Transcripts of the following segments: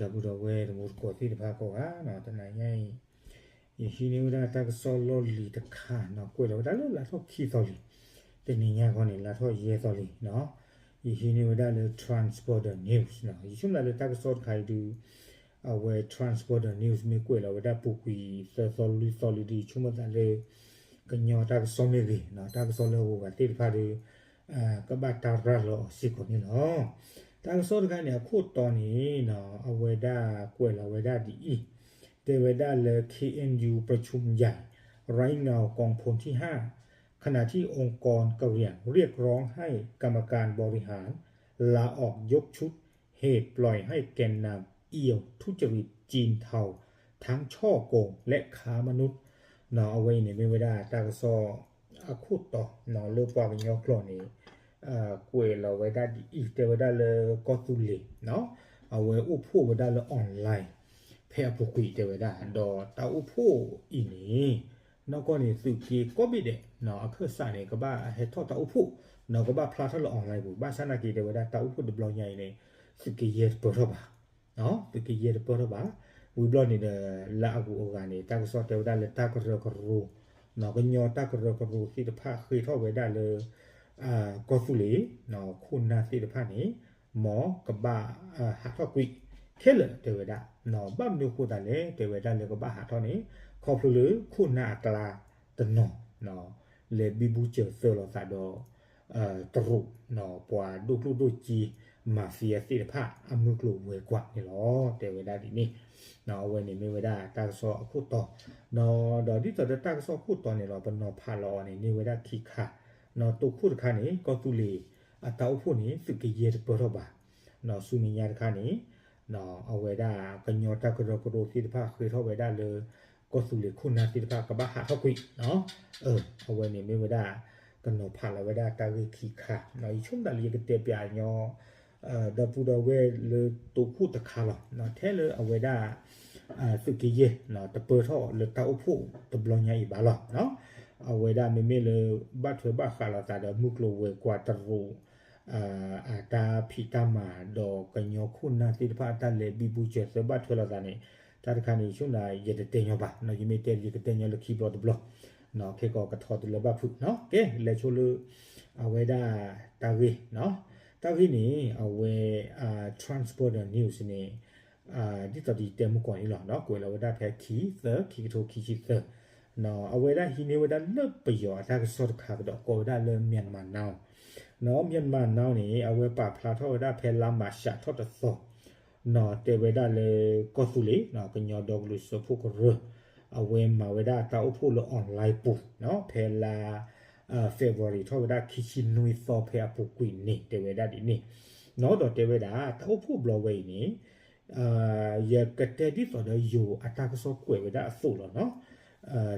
ဒီပုၢ်ဒီဝဲၢ်တံၤသကိးသ့ၣ်တဖၣ်ကိးဂၤနီၤ, တနၤညါအံၤ ယဟံးန့ၢ်ဝဲဒၣ်တၢ်ကစီၣ်လီၢ်လံၤတခါနီၤ, ကွဲးလီၤဝဲဒၣ်လၢလါထီၣ်ခံသီလံ, တနံၤညါခီန့ၣ် လါထီၣ်ယဲၢ်သီလံနီၤ. ယဟံးန့ၢ်ဝဲဒၣ်လၢ Transborder News နီၤ. ယဆိကမိၣ်လၢတၢ်ကစီၣ်တခါအံၤဒုး အဝဲ Transborder News မ့ၢ်ကွဲးလီၤဝဲဒၣ်ပူၤကွံာ်သၢသီလွံၢ်သီလံဒုး ယဆိကမိၣ်သးလၢ ကညီတၢ်ကစီၣ်မ့ၢ်ဂ့ၤနီၤ, တၢ်ကစီၣ်လၢအဂုၤအဂၤသ့ၣ်တဖၣ်ဒီး ကဘၣ်တၢ်ရၤလီၤအီၤစ့ၢ်ကီးန့ၣ်လီၤ. တၢ်ကစီၣ်တခါန့ၣ် အခိၣ်တီန့ၣ်နီၤ, အဝဲဒၣ်ကွဲးလီၤဝဲဒၣ်ဒ်အံၤ, တဲဝဲဒၣ်လၢ เคเอ็นยูประชุมใหญ่ ไร้เงากองพลที่ห้า ขณะที่องค์กรกะเหรี่ยงเรียกร้องให้กรรมการบริหาร ลาออกยกชุด เหตุปล่อยให้แกนนำเอี่ยวทุจริตจีนเทา ทั้งฉ้อโกงและค้ามนุษย์ နီၤ. အဝဲအံၤန့ၣ်မ့ၢ်ဝဲဒၣ်တၢ်ကစီၣ်အခိၣ်တီနီၤ, လၢပှၤကညီကျိာ်န့ၣ် ကွဲးလီၤဝဲဒၣ်ဒ်အံၤ, တဲဝဲဒၣ်လၢကီၢ်သူလ့ၤနီၤ, အဝဲအိၣ်ဖှိၣ်ဝဲဒၣ်လၢ online ဖဲအပူၤကွံာ်တဲဝဲဒၣ်, ဒီးတၢ်အိၣ်ဖှိၣ်အံၤန့ၣ် နီၢ်ကီၢ်န့ၣ် သုးက့ကိးဘ့ၣ်ဒဲးနီၤ, အခၢၣ်စးန့ၣ် ကဘၣ်ဟဲထီၣ်တၢ်အိၣ်ဖှိၣ်, နီၤကဘၣ်ဖျါထီၣ်လၢ online ပူၤ, ဘၣ်ဆၣ်နာ်က့ၤတဲဝဲဒၣ်တၢ်အိၣ်ဖှိၣ်တဘျီညါအံၤန့ၣ် သုးက့ယဲၢ်တပၢၢ်ထီၣ်ဘၣ်, သုးက့ယဲၢ်တပၢၢ်ထီၣ်ဘၣ်. ဝံၤဘျီန့ၣ်ဒီး လၢအဂုၤအဂၤန့ၣ် တၢ်ကရၢကရိနီၤ, ကညီတၢ်ကရၢကရိသ့ၣ်တဖၣ်ဃ့ထီၣ်ဝဲဒၣ်လၢ ကီၢ်သူလ့ၤ ခိၣ်နၢ်သ့ၣ်တဖၣ်န့ၣ် မ်ကဘၣ်ဟးထီၣ်ကွံာ် ခဲလၢာ်တဲဝဲဒၣ်, ဘၣ်မနုၤအဃိသတးလဲၣ် တဲဝဲဒၣ်လၢကဘၣ်ဟးထီၣ်န့ၣ် ခီဖျိလၢခိၣ်နၢ်အကျါတနီၤ လဲၤဘံဘူစၢၤသၢလိာ်သးဒီး တရူး ပှၤဒိၣ်ကျိၣ်ဒိၣ်စ့ mafia သ့ၣ်တဖၣ် အမုၢ်ကျိၤဝဲၤကွာ်န့ၣ်လီၤ တဲဝဲဒၣ်ဒ်န့ၣ်. အဝဲန့ၣ်မ့ၢ်ဝဲဒၣ်တၢ်ကစီၣ်အခိၣ်တီ, ဒီးဒ်သိးဒီးတၢ်ကစီၣ်ခိၣ်တီန့ၣ်လီၤ ပနီၤဖးလီၤအီၤန့ၣ် န့ၢ်ဝဲဒၣ်ခံခါ, တိခိၣ်တခါန့ၣ် ကီၢ်သူလ့ၤအတၢ်အိၣ်ဖှိၣ်န့ၣ် သုးက့ယဲၢ်တပၢၢ်ထီၣ်ဘၣ်, ဆူမဲာ်ညါတခါန့ၣ် အဝဲဒၣ်ကညီတၢ်ကရၢကရိသ့ၣ်တဖၣ်ဃ့ထီၣ်ဝဲဒၣ်လၢ ကီၢ်သူလ့ၤခိၣ်နၢ်သ့ၣ်တဖၣ်ကဘၣ်ဟးထီၣ်ကွံာ်, အဝဲန့ၣ်မ့ၢ်ဝဲဒၣ် ကနီၤဖးလီၤဝဲဒၣ်တၢ်ဂ့ၢ်ခံခါ, ယဆိကမိၣ်သးလၢယကတဲပၠးညီ ဒီပုၢ်ဒီဝဲၢ်လၢတိခိၣ်တခါလီၤ, ထဲလၢအဝဲဒၣ် သုးက့ယဲၢ် တပၢၢ်ထီၣ်လၢတၢ်အိၣ်ဖှိၣ်တဘျီညါအံၤဘၣ်လီၤ. အဝဲဒၣ်မ့မ့ၢ်လၢ ဘၣ်ထွဲဘၣ်ဃးလိာ်သးဒီးမုၢ်ကျိၤဝဲၤကွာ်တရူး အတၢ်ဖံးတၢ်မၤဒီးကညီခိၣ်နၢ်သ့ၣ်တဖၣ်အတၢ်လဲၤဘံဘူစၢၤသၢဘၣ်ထွဲလိာ်သးန့ၣ် တၢ်တခါန့ၣ် ယဆိကမိၣ်သး ယတတဲညီဘၣ်, ယမ့ၢ်တဲယကတဲညီလၢခံဘျီတဘျီ, ခဲကီးကထီတုၤလၢဘၣ်ဖုးနီၤ. ကဲ လဲၤဆိလၢ အဝဲဒၣ်တၢ်ဂ့ၢ်, တၢ်ဂ့ၢ်န့ၣ် အဝဲ Transborder News န့ၣ် ဒ်သိးယတဲမုၢ်ကီၢ်န့ၣ်လီၤ, ကွဲးလီၤဝဲဒၣ်ဖဲခံသၢ ခံကထိခံဆံသၢ, အဝဲဒၣ်ဟံးန့ၢ်ဝဲဒၣ်လၢပယီၤအတၢ်ကစီၣ်တခါကဒီး ကိးဝဲဒၣ်လၢ Myanmar Now, Myanmar Now န့ၣ် အဝဲပာ်ဖျါထီၣ်ဝဲဒၣ်ဖဲလါမးရှးထီၣ်တသီ တဲဝဲဒၣ်လၢကီၢ်သူလ့ၤ ကညီဒီကလုာ်စၢဖှိၣ်ကရၢ အဝဲမၤဝဲဒၣ်တၢ်အိၣ်ဖှိၣ်လၢ online ပူၤ ဖဲလါ February ထီၣ်ဝဲဒၣ်ခံဆံနွံသီဖဲအပူၤကွံာ်န့ၣ် တဲဝဲဒၣ်ဒ်န့ၣ်, ဒီးတဲဝဲဒၣ် တၢ်အိၣ်ဖှိၣ်ဘျီဝဲအံၤန့ၣ် ယကတဲဒ်သိးဒီးယိၤအတၢ်ကစီၣ်ကွဲးဝဲဒၣ်အသိးလီၤနီၤ,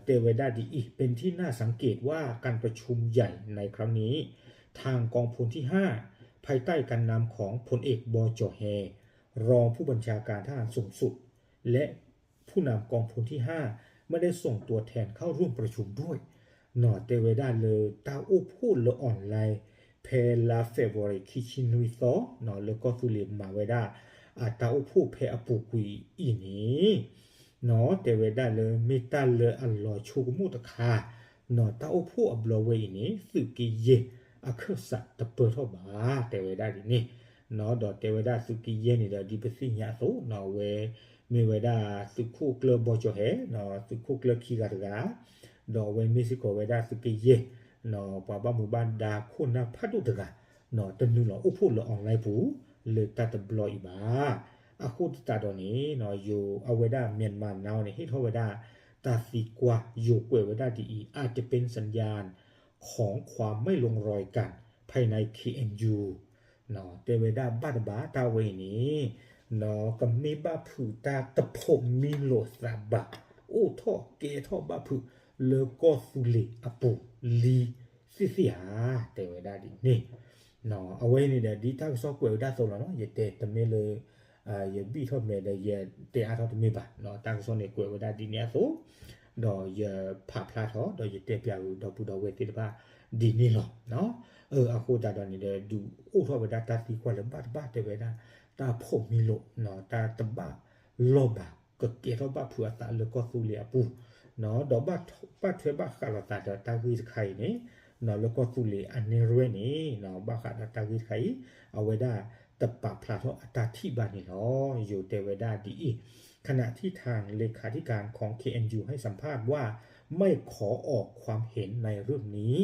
တဲဝဲဒၣ်ဒ်အံၤ เป็นที่น่าสังเกตว่าการประชุมใหญ่ในครั้งนี้ ทางกองพลที่ห้า ภายใต้การนำของพลเอก บอ จอแฮ รองผู้บัญชาการทหารสูงสุด และผู้นำกองพลที่ห้า ไม่ได้ส่งตัวแทนเข้าร่วมประชุมด้วย နီၤ တဲဝဲဒၣ်လၢတၢ်အိၣ်ဖှိၣ်လၢ online ဖဲလါ February ခံဆံနွံသီ လၢကီၢ်သူလ့ၤမၤဝဲဒၣ် အတၢ်အိၣ်ဖှိၣ်ဖဲအပူၤကွံာ်အံၤန့ၣ် နီၤ တဲဝဲဒၣ်လၢမ့ၢ်တၢ်လၢအလီၤဆိကမိၣ်တခါ နီၤ တၢ်အိၣ်ဖှိၣ်အဘျီဝဲအံၤန့ၣ် သုးက့ယဲၢ်အခၢၣ်စးတပၢၢ်ထီၣ်ဘၣ် တဲဝဲဒၣ်ဒ်န့ၣ်, နီၤ ဒီးတဲဝဲဒၣ်သုးက့ယဲၢ်န့ၣ်ဒီး ဒ်ပသ့ၣ်ညါအသိး နီၤ အဝဲမ့ၢ်ဝဲဒၣ်သုးခိၣ်ကျၢၢ် ဘီကၠီၤဟဲ နီၤ သုးခိၣ်ကျၢၢ်ခံဂၤတဂၤ ဒီးအဝဲမ့ၢ်စ့ၢ်ကီးဝဲဒၣ်သုးက့ယဲၢ် နီၤ ပှၤဘၣ်မူဘၣ်ဒါခိၣ်နၢ်ဖးဒိၣ်တဂၤ နီၤ တနုာ်လီၤအိၣ်ဖှိၣ်လၢ online ပူၤ လၢတၢ်တဘျီအံၤဘၣ်. အဃိသတးဒီးန့ၣ် နီၤ ယိၤအဝဲဒၣ် Myanmar Now န့ၣ် ဟ့ၣ်ထီၣ်ဝဲဒၣ် တၢ်သံကွၢ် ယိၤကွဲးဝဲဒၣ်ဒ်အံၤ อาจจะเป็นสัญญาณของความไม่ลงรอยกันภายใน เคเอ็นยู နီၤ တဲဝဲဒၣ်ဘၣ်တဘၣ်တၢ်ဝဲအံၤန့ၣ် နီၤ ကမ့ၢ်ဘၣ်ဖုးတၢ်တဖိးမံလိာ်သးဘၣ် အိၣ်ထီၣ်ကဲထီၣ်ဘၣ်ဖုးလၢကီၢ်သူလ့ၤအပူၤလံသ့ၣ်သ့ၣ်ဧါ တဲဝဲဒၣ်ဒ်န့ၣ် နီၤ အဝဲန့ၣ်ဒီး ဒ်တၢ်ကစီၣ်ကွဲးဝဲဒၣ်အသိးလီၤနီၤ ယတဲတမ့ၢ်လၢ ယဘံၣ်ထီၣ်မဲာ်ဒီး ယတဲအါထီၣ်တမ့ၢ်ဘၣ် တၢ်ကစီၣ်န့ၣ်ကွဲးဝဲဒၣ်ဒ်န့ၣ်အသိး ဒီးယဖးဖျါထီၣ် ဒီးယတဲပၠးဝဲဒီပုၢ်ဒီဝဲၢ်သ့ၣ်တဖၣ်ဒ်န့ၣ်လီၤ. အဃိသတးဒီးန့ၣ်ဒီး ဒုးအိၣ်ထီၣ်ဝဲဒၣ်တၢ်သံကွၢ်လၢဘၣ်တဘၣ်တဲဝဲဒၣ် တၢ်ဖီၣ်မံလိာ် တၢ်တဘၣ်လီၢ်ဘၣ် ကကဲထီၣ်ဘၣ်ဖုးအသးလၢကီၢ်သူလ့ၤအပူၤ ဒီးဘၣ်ထွဲဘၣ်ဃးလိာ်သးဒီးတၢ်ဂ့ၢ်တခါအံၤန့ၣ် လၢကီၢ်သူလ့ၤအနဲၣ်ရွဲၣ်န့ၣ် ဘၣ်ဃးဒီးတၢ်ဂ့ၢ်တခါအံၤ အဝဲဒၣ်တပာ်ဖျါထီၣ်အတၢ်ထံၣ်ဘၣ်န့ၣ်လီၤ. ယိၤတဲဝဲဒၣ်ဒ်အံၤ ขณะที่ทางเลขาธิการของ เคเอ็นยู ให้สัมภาษณ์ว่าไม่ขอออกความเห็นในเรื่องนี้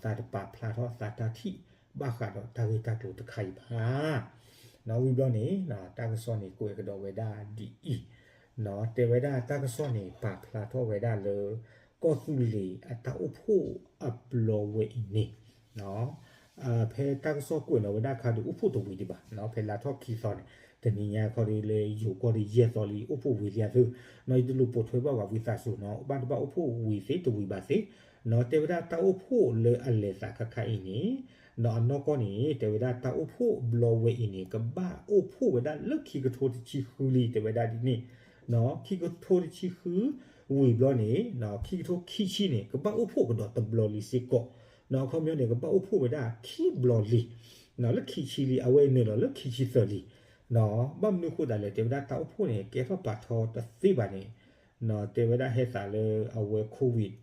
သးတပာ်ဖျါထီၣ်သးတၢ်ထံၣ်ဘၣ်ဃးဒီးတၢ်ဂ့ၢ်တၢ်ကျိၤတခါအံၤဘၣ် ဝံၤဘျီန့ၣ် တၢ်ကစီၣ်န့ၣ်ကွဲးကဒီးဝဲဒၣ်ဒ်အံၤ တဲဝဲဒၣ်တၢ်ကစီၣ်န့ၣ် ပာ်ဖျါထီၣ်ဝဲဒၣ်လၢ ကီၢ်သူလ့ၤအတၢ်အိၣ်ဖှိၣ်အဘျီဝဲအံၤန့ၣ် ဖဲတၢ်ကစီၣ်ကွဲးနီၤဝဲဒၣ်အခါဒီး အိၣ်ဖှိၣ်တဝံၤဒံးဘၣ် ဖဲလါထီၣ်ခံသီန့ၣ် တနံၤညါခီဒီးလၢယိၤကီၢ်ဒီးယဲၢ်သီလံ အိၣ်ဖှိၣ်ဝံၤလံအသိး နီၤယတလိၣ်ပိာ်ထွဲဘၣ်ဘၣ်ဝံသးစူၤနီၤ ဘၣ်တဘၣ်အိၣ်ဖှိၣ်ဝံၤသ့တဝံၤဘၣ်သ့ နီၤတဲဝဲဒၣ်တၢ်အိၣ်ဖှိၣ်လၢအလဲၤသးခါခါအံၤန့ၣ် နီၤအနီၢ်ကီၢ်န့ၣ် တဲဝဲဒၣ်တၢ်အိၣ်ဖှိၣ်ဘျီဝဲအံၤန့ၣ် ကဘၣ်အိၣ်ဖှိၣ်ဝဲဒၣ်လၢခံကထိတဆံဃုလံ တဲဝဲဒၣ်ဒ်န့ၣ် ခံကထိတဆံဃု ဝံၤဘျီန့ၣ် ခံကထိခံဆံန့ၣ် ကဘၣ်အိၣ်ဖှိၣ်ကဒီးတဘျီလံစ့ၢ်ကီး အခီပညီန့ၣ် ကဘၣ်အိၣ်ဖှိၣ်ဝဲဒၣ်ခံဘျီလံ လၢခံဆံလံ အဝဲအံၤနုာ်လီၤလၢခံဆံသၢလံ ဘၣ်မနုၤဃိသတးလဲၣ် တဲဝဲဒၣ်တၢ်အိၣ်ဖှိၣ်န့ၣ် ကဲထီၣ်ပာ်ထီတသ့ဘၣ်န့ၣ် တဲဝဲဒၣ်ဟဲသးလၢအဝဲ COVID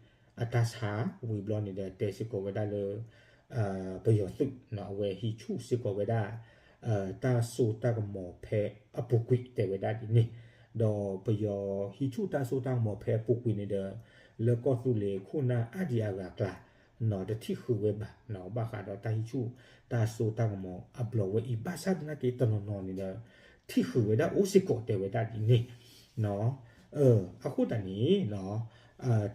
အတၢ်ဆါ ဝံၤဘျီန့ၣ်ဒီး တဲစ့ၢ်ကီးဝဲဒၣ်လၢ ပယီၤသုး အဝဲဟံးဆူၣ်စ့ၢ်ကီးဝဲဒၣ် တၢ်စိတၢ်ကမီၤဖဲအပူၤကွံာ် တဲဝဲဒၣ်ဒ်န့ၣ် ဒီးပယီၤဟံးဆူၣ်တၢ်စိတၢ်ကမီၤဖဲအပူၤကွံာ်န့ၣ်ဒီး လၢကီၢ်သူလ့ၤခိၣ်နၢ်အါဒံအါဂၤအကျါ တထံၣ်ဃုာ်ဝဲဘၣ် ဘၣ်ဃးဒီးတၢ်ဟံးဆူၣ်တၢ်စိတၢ်ကမီၤအဘျီဝဲအံၤ ဘၣ်ဆၣ်သနာ်က့တနီၤနီၤန့ၣ်ဒီး ထံၣ်ဃုာ်ဝဲဒၣ်အိၣ်စ့ၢ်ကီး တဲဝဲဒၣ်ဒ်န့ၣ် အဃိသတးန့ၣ်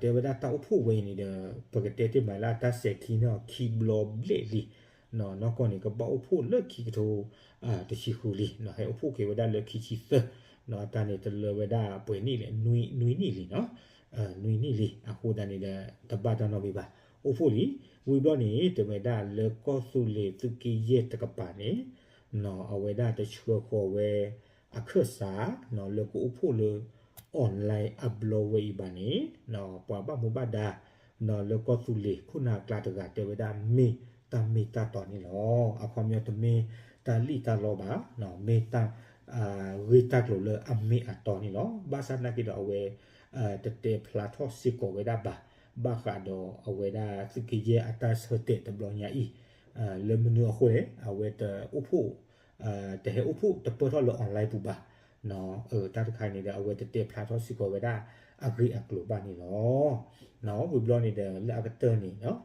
တဲဝဲဒၣ်တၢ်အိၣ်ဖှိၣ်ဝဲအံၤန့ၣ်ဒီး ပကတဲတ့ၢ်မးလၢအတၢ်စဲၤခံန့ၣ်ခံဘျီဘျဲၣ်လံ နီၢ်ကီၢ်န့ၣ် ကဘၣ်အိၣ်ဖှိၣ်လၢခံကထိ တဆံဃုလံ ဟဲအိၣ်ဖှိၣ်က့ၤဝဲဒၣ်လၢခံဆံသၢ အတၢ်န့ၣ်တလၢဝဲဒၣ်ပှဲၤနံၣ်လဲၣ် နွံနံၣ်လံနီၤ နွံနံၣ်လံ အဃိသတးန့ၣ်ဒီး တဘၣ်တၢ်နီတမံၤဘၣ် အိၣ်ဖှိၣ်လံ ဝံၤဘျီန့ၣ် တဲဝဲဒၣ်လၢကီၢ်သူလ့ၤသုးက့ယဲၢ်တကပၤန့ၣ် အဝဲဒၣ်တဆှၢဃီၤဝဲ အခၢၣ်စး လၢကအိၣ်ဖှိၣ်လၢ online အဘျီဝဲအံၤဘၣ်န့ၣ် ပှၤဘၣ်မူဘၣ်ဒါ လၢကီၢ်သူလ့ၤခိၣ်နၢ်အကျါတဂၤတဲဝဲဒၣ်မ့ၢ်တၢ်မ့ၢ်တၢ်တီန့ၣ်လီၤ. အခီပညီတမ့ၢ်တၢ်လံၣ်တၢ်လီဘၣ် မ့ၢ်တၢ် ဂ့ၢ်တၢ်ကျိၤလၢအမ့ၢ်အတီန့ၣ်လီၤ. ဘၣ်ဆၣ်သနာ်က့ဒီးအဝဲ တတဲဖျါထီၣ်စ့ၢ်ကီးဝဲဒၣ်ဘၣ် ဘၣ်ဃးဒီးအဝဲဒၣ်သုးက့ယဲၢ်အတၢ်ဆၢတဲာ်တဘျီညါအံၤ လၢမနုၤအဃိလဲၣ် အဝဲတအိၣ်ဖှိၣ် တဟဲအိၣ်ဖှိၣ်တပၢၢ်ထီၣ်လၢ online ပူၤဘၣ် တၢ်တခါအံၤန့ၣ်ဒီး အဝဲတတဲဖျါထီၣ်စ့ၢ်ကီးဝဲဒၣ်အဂ့ၢ်အကျိၤဘၣ်န့ၣ်လီၤ. ဝံၤဘျီန့ၣ်ဒီး လၢအကတၢၢ်န့ၣ်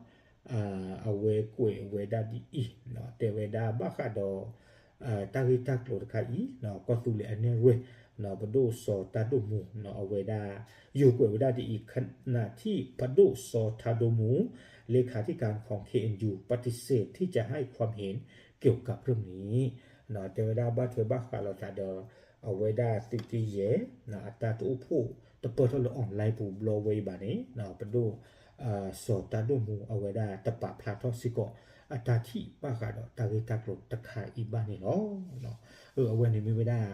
အဝဲကွဲးဝဲဒၣ်ဒ်အံၤ တဲဝဲဒၣ်ဘၣ်ဃးဒီး တၢ်ဂ့ၢ်တၢ်ကျိၤတခါအံၤ ကီၢ်သူလ့ၤအနဲၣ်ရွဲၣ် ပဒိၣ်စီၤတၢ်ဒိၣ်မူ အဝဲဒၣ် ယိၤကွဲးဝဲဒၣ်ဒ်အံၤ ขณะที่ ပဒိၣ်စီၤတၢ်ဒိၣ်မူ เลขาธิการของ เคเอ็นยู ปฏิเสธที่จะให้ความเห็นเกี่ยวกับเรื่องนี้ တဲဝဲဒၣ်ဘၣ်ထွဲဘၣ်ဃးလိာ်သးဒီး အဝဲဒၣ်သုးက့ယဲၢ် အတၢ်တအိၣ်ဖှိၣ်တပၢၢ်ထီၣ်လၢ online ပူၤဘျီဝဲအံၤဘၣ်န့ၣ် ပဒိၣ် စီၤတၢ်ဒိၣ်မူအဝဲဒၣ်တပာ်ဖျါထီၣ်စ့ၢ်ကီး အတၢ်ထံၣ်ဘၣ်ဃးဒီးတၢ်ဂ့ၢ်တၢ်ကျိၤတခါအံၤဘၣ်န့ၣ်လီၤ. အဝဲန့ၣ်မ့ၢ်ဝဲဒၣ်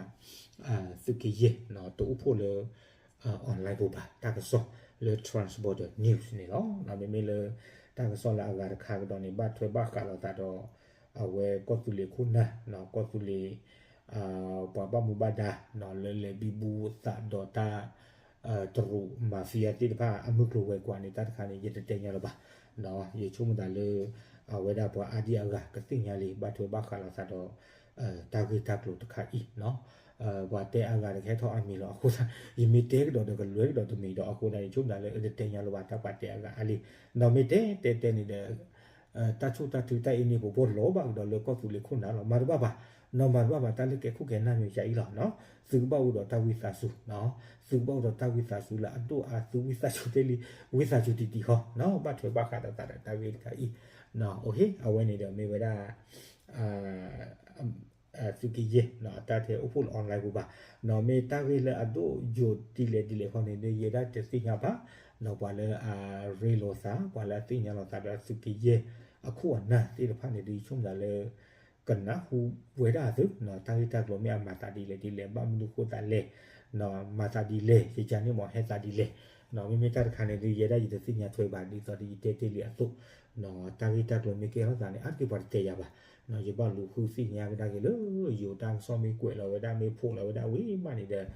သုးက့ယဲၢ် တအိၣ်ဖှိၣ်လၢ online ပူၤဘၣ် တၢ်ကစီၣ်လၢ Transborder News န့ၣ်လီၤ. မ့မ့ၢ်လၢ တၢ်ကစီၣ်လၢအဂၤတခါကဒီးန့ၣ် ဘၣ်ထွဲဘၣ်ဃးလိာ်သးဒီး အဝဲကီၢ်သူလ့ၤခိၣ်နၢ် ကီၢ်သူလ့ၤ ပှၤဘၣ်မူဘၣ်ဒါ လၢလဲၤဘံဘူသးဒီးတၢ် တရူး mafia သ့ၣ်တဖၣ် အမုၢ်ကျိၤဝဲၤကွာ်န့ၣ် တၢ်တခါန့ၣ် ယတတဲညါလၢၤဘၣ်. ယဆိကမိၣ်သးလၢ အဝဲဒၣ်ပှၤအါဒံအါဂၤကသ့ၣ်ညါလံ ဘၣ်ထွဲဘၣ်ဃးလိာ်သးဒီး တၢ်ဂ့ၢ်တၢ်ကျိၤတခါအံၤ ပှၤတဲအါဂၤဒီးကဟဲထီၣ်အါမံၤလီၤ. အဃိသတး ယမ့ၢ်တဲကဒီးဒီးကလွဲကဒီးတမံၤဒီး အဃိသတးန့ၣ် ယဆိကမိၣ်သးလၢတတဲညါလၢၤဘၣ် တၢ်ပှၤတဲအါဂၤအါလံ. ဒီးမ့ၢ်တဲတဲတဲန့ၣ်ဒီး တၢ်ဆိၣ်တၢ်ထုတၢ်အ့န့ၣ် ပဘီၣ်လီၤဘၣ်ကဒီးလၢကီၢ်သူလ့ၤခိၣ်နၢ်လီၤ. မၤတဘၣ်ဘၣ်, နီၢ်မၤတဘၣ်ဘၣ် တၢ်လၢကဲခိၣ်ကဲနၢ်မ့ၢ်ယၤအံၤလီၤ. သုကဘၣ်အိၣ်ဒီးတၢ်ဝံသးစူၤ, သုကဘၣ်အိၣ်ဒီးတၢ်ဝံသးစူၤလၢအဒိၣ်အါ သုဝံသးစူၤတ့ၢ်လံ, ဝံသးစူၤတံၢ်တံၢ်ဃီ, ဘၣ်ထွဲဘၣ်ဃးဒီးသးဒီးတၢ်ဂ့ၢ်တခါအံၤ, အဝဲန့ၣ်ဒီးမ့ၢ်ဝဲဒၣ် သုးက့ယဲၢ် အတၢ်ထဲအိၣ်ဖှိၣ်လၢ online ပူၤဘၣ်, မ့ၢ်တၢ်ဂ့ၢ်လၢအဒိၣ်ယိာ်ဒ်လဲၣ်ဒ်လဲၣ်ခီန့ၣ် ယဲဒၣ်တသ့ၣ်ညါဘၣ်, ပှၤလၢအရ့လိာ်သး ပှၤလၢအသ့ၣ်ညါလိာ်သးဒီးသုးက့ယဲၢ်အခိၣ်အနၢ်သ့ၣ်တဖၣ်န့ၣ်ဒီး ယဆိကမိၣ်သးလၢ ကနၢ်ဟူဝဲဒၣ်သု တၢ်ဂ့ၢ်တၢ်ကျိၤမ့ၢ်အမၤသးဒ်လဲၣ်ဒ်လဲၣ် ဘၣ်မနုၤဃိသးလဲၣ်, မၤသးဒ်လဲၣ် ယကန့ၣ်မ့ၢ် ဟဲသးဒ်လဲၣ်, မ့မ့ၢ်တၢ်တခါန့ၣ်ဒုး ယဲဒၣ်ယတသ့ၣ်ညါထွဲဘၣ် ဒ်သိးဒီးယတဲတ့ၢ်လံအသိး, တၢ်ဂ့ၢ်တၢ်ကျိၤမ့ၢ်ကဲထီၣ်သးန့ၣ် အါတက့ၢ်ပှၤတတဲယၤဘၣ်. ယဘၣ်လူၤဃုသ့ၣ်ညါကဒါက့ၤလၢ ယိၤတၢ်ကစီၣ်မ့ၢ်ကွဲးလီၤဝဲဒၣ် မ့ၢ်ဖှိးလီၤဝဲဒၣ်ဝံၤမးန့ၣ်ဒီး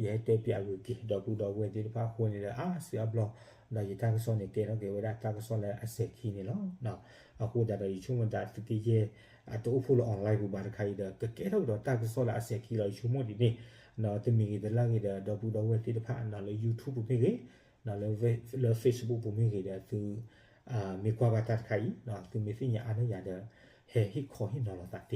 ယဟဲတဲပၠးဂုာ်က့ၤ ဒီပုၢ်ဒီဝဲၢ်သ့ၣ်တဖၣ်အဃိန့ၣ်ဒီး အါစုအါဘျီ ဒီးယတၢ်ကစီၣ်န့ၣ် ကဲထီၣ်က့ၤဝဲဒၣ်တၢ်ကစီၣ်လၢအစဲၤခံန့ၣ်လီၤ. အဃိသတးဒီး ယဆိကမိၣ်သးသုးက့ယဲၢ် အတအိၣ်ဖှိၣ်လၢ online ပူၤဘၣ်တခါအံၤဒီး ကကဲထီၣ်ကဒီးတၢ်ကစီၣ်လၢအစဲၤခံလီၤ. ယဆိကမိၣ်ဒ်န့ၣ် တမံၤဂ့ၤတလၢ်ဂ့ၤဒီး ဒီပုၢ်ဒီဝဲၢ်သ့ၣ်တဖၣ် လၢ YouTube ပူၤမ့ၢ်ဂ့ၤ, လၢ Facebook ပူၤမ့ၢ်ဂ့ၤဒီး သု မ့ၢ်ကွၢ်ဘၣ်တၢ်တခါအံၤ သုမ့ၢ်သ့ၣ်ညါအါန့ၢ်ယၤဒီး ဟဲဟ့ၣ်ခီဟ့ၣ်နီၤလိာ်သးသ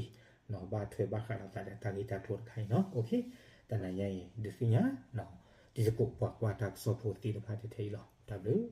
့, ဘၣ်ထွဲဘၣ်ဃးလိာ်သးဒီးတၢ်ဂ့ၢ်တၢ်ကျိၤတခါအံၤနီၤ. တနၤညါအံၤ ဒုးသ့ၣ်ညါ တံၤသကိးပှၤကွၢ်တၢ်ကစီၣ်ဖိသ့ၣ်တဖၣ်ထဲအံၤလီၤ. တၢ်ဘျုး